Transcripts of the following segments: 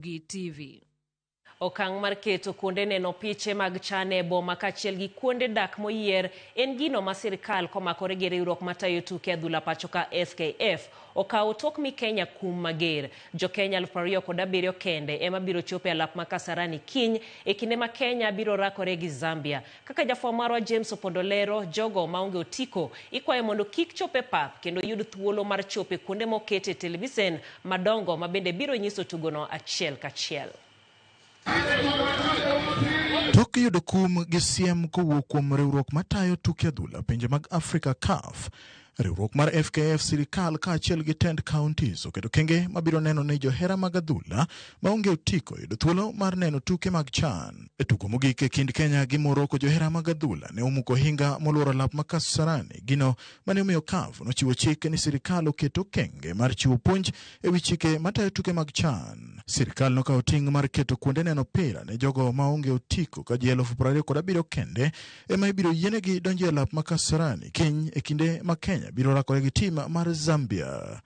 TV. Okang' mar keto kuonde neno piche mag chan e boma kaachiel gi kuonde dak moyier en gino ma sirkal komakore gi riwruok matayo tuke adhula pacho ka FKF okawo tok mi Kenya kum mager. Jo Kenya 27,000 kende ema biro chopo e alap ma Kasarani kiny e kinde ma Kenya biro rakore gi Zambia. Kaka jafwambo marwa James Opondo lero, jogo maonge otiko ikwayo mondo kik chop e pap kendo yud thuolo mar chopo e kuonde mokete televisen madongo ma bende biro nyiso tugono achiel kachiel. Tok yudo kum gi siem kowuok kuom riwruok matayo tuke adhula pinje mag Afrika CAF, riwruok mar FKF sirikal kaachiel gi tend counties oketo kenge mabiro neno ni johera mag adhula maonge otiko yudo thuolo mar neno tuke mag CHAN. E tugo mogik e kind Kenya gi Morocco, johera mag adhula ne omuko ohinga moluoro alap ma Kasarani, gino mane omiyo CAF nochiwo chik ni sirikal oket okenge mar chiwo puonj e wi chike matayo tuke mag CHAN. Sirikal nokawo ting' mar keto kuonde neno opira ne jogo maonge otiko ka ji 27,000 kende ema ibiro yienegi donjo e alap ma Kasarani kiny e kinde ma Kenya biro rakore gi tim mar Zambia.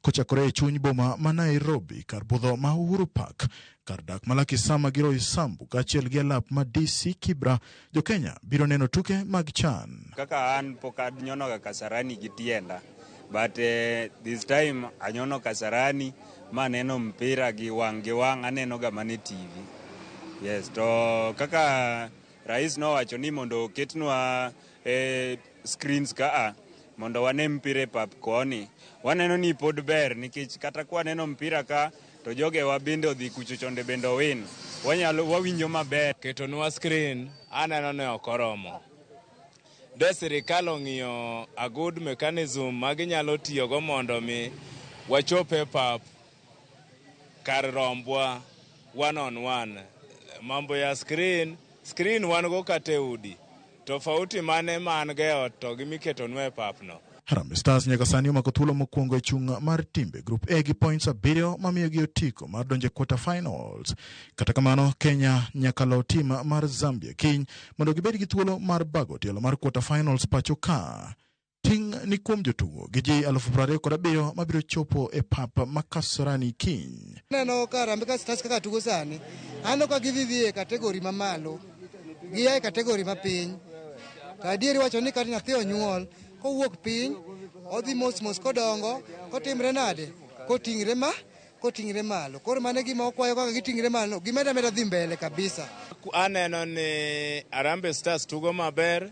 Kochakore e chuny boma ma Nairobi, kar budho ma Uhuru Park, kar dak ma Lakisama gi Roysambu kaachiel gi alap ma DC Kibra, jo Kenya biro neno tuke mag CHAN. Kaka an pok anyonoga Kasarani gi tienda, but this time anyono Kasarani maneno mpira gi wang' gi wang' aneno ga mana e TV. Yes, to kaka rais nowacho ni mondo oketnwa screens kaa mondo wane mpira e pap koni, waneno ni pod ber nikech kata kwaneno mpira ka to jogewa bende odhi kucho chonde bende owin, wanyalo wawinjo maber. Ketonwa screen aneno ni ok oromo. De sirikal ong'iyo a good mechanism ma ginyalo tiyogo mondo mi wachop e pap kar rombwa one on one. Mambo ya screen, screen wan go kata e udi. Tofauti mane man go e ot to gi miketonwa e pap no. Harambee Stars nyaka sani omako thuolo mokwongo e chung' mar timbe Group A gi points 7 mamiyogi otiko mar donjo e quarter finals. Kata kamano, Kenya nyaka lo tim mar Zambia kiny mondo gibed gi thuolo mar bago tielo mar quarter finals pacho ka. Ting' ni kuom jotugo gi ji 27,000 mabiro chopo e pap ma Kasarani kiny. Aneno ka Harambee Stars kaka tugo sani, aneno ka gidhi dhi e category mamalo, gia e category mapiny. To adieri wacho ni kata nyathi onyuol, kowuok piny, odhi mos mos kodongo, kotimre nade, koting're malo. Koro mano e gima wakwayo kaka giting're malo, gimed ameda dhi mbele kabisa. Aneno ni Harambee Stars tugo maber,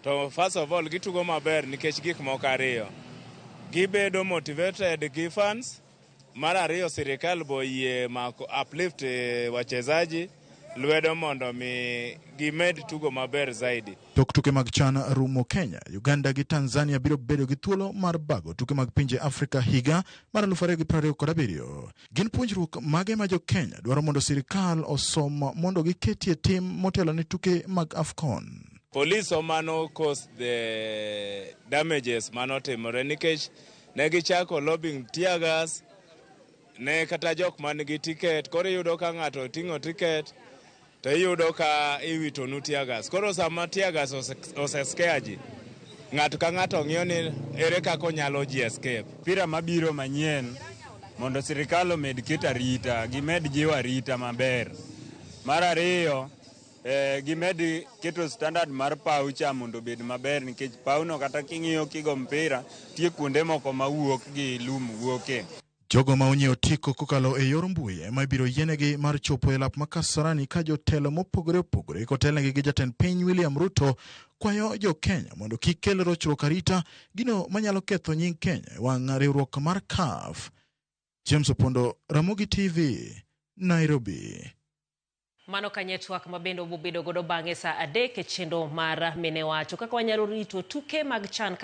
to first of all gitugo maber nikech gik moko ariyo. Gibedo motivated gi fans, mar ariyo sirikal bo oyie mako uplift wachezaji lwedo mondo mi gimed tugo maber zaidi. Tok tuke mag CHAN rumo Kenya, Uganda gi Tanzania biro bedo gi thuolo mar bago tuke mag pinje Afrika higa mar 2027. Gin puonjruok mage ma jo Kenya dwaro mondo sirikal osom mondo giketie tim motelo ne tuke mag AFCON? Police omano cause the damages manotimore nikech ne gichako lobbing tear gas ne kata jok man gi ticket. Koro iyudo ka ng'ato oting'o ticket to iyudo ka iwitonu tear gas. Koro sama tear gas ose scare ji, ng'ato ka ng'ato ng'iyo ni ere kaka onyalo ji escape. Mpira mabiro manyien mondo sirikal omed keto arita, gimed jiwo arita maber. Mar ariyo, gimed keto standard mar paw cha mondo obed maber nikech pawno kata king'iyo kigo mpira, nitie kuonde moko mawuok gi lum wuoke. Jogo ma onyiewo otiko kokalo e yor mbui ema ibiro yienegi mar chopo e lap ma Kasarani ka jotelo mopogore opogore kotelnegi gi jatend piny William Ruto kwayo jo Kenya mondo kik kel rochruok arita gino manyalo ketho nying Kenya e wang' riwruok mar CAF. James Opondo, Ramogi TV, Nairobi. Mano kanye twak ma bende obobedo godo bang'e saa 3 e chenro mar Mine Wacho kaka wanyalo rito tuke mag CHAN.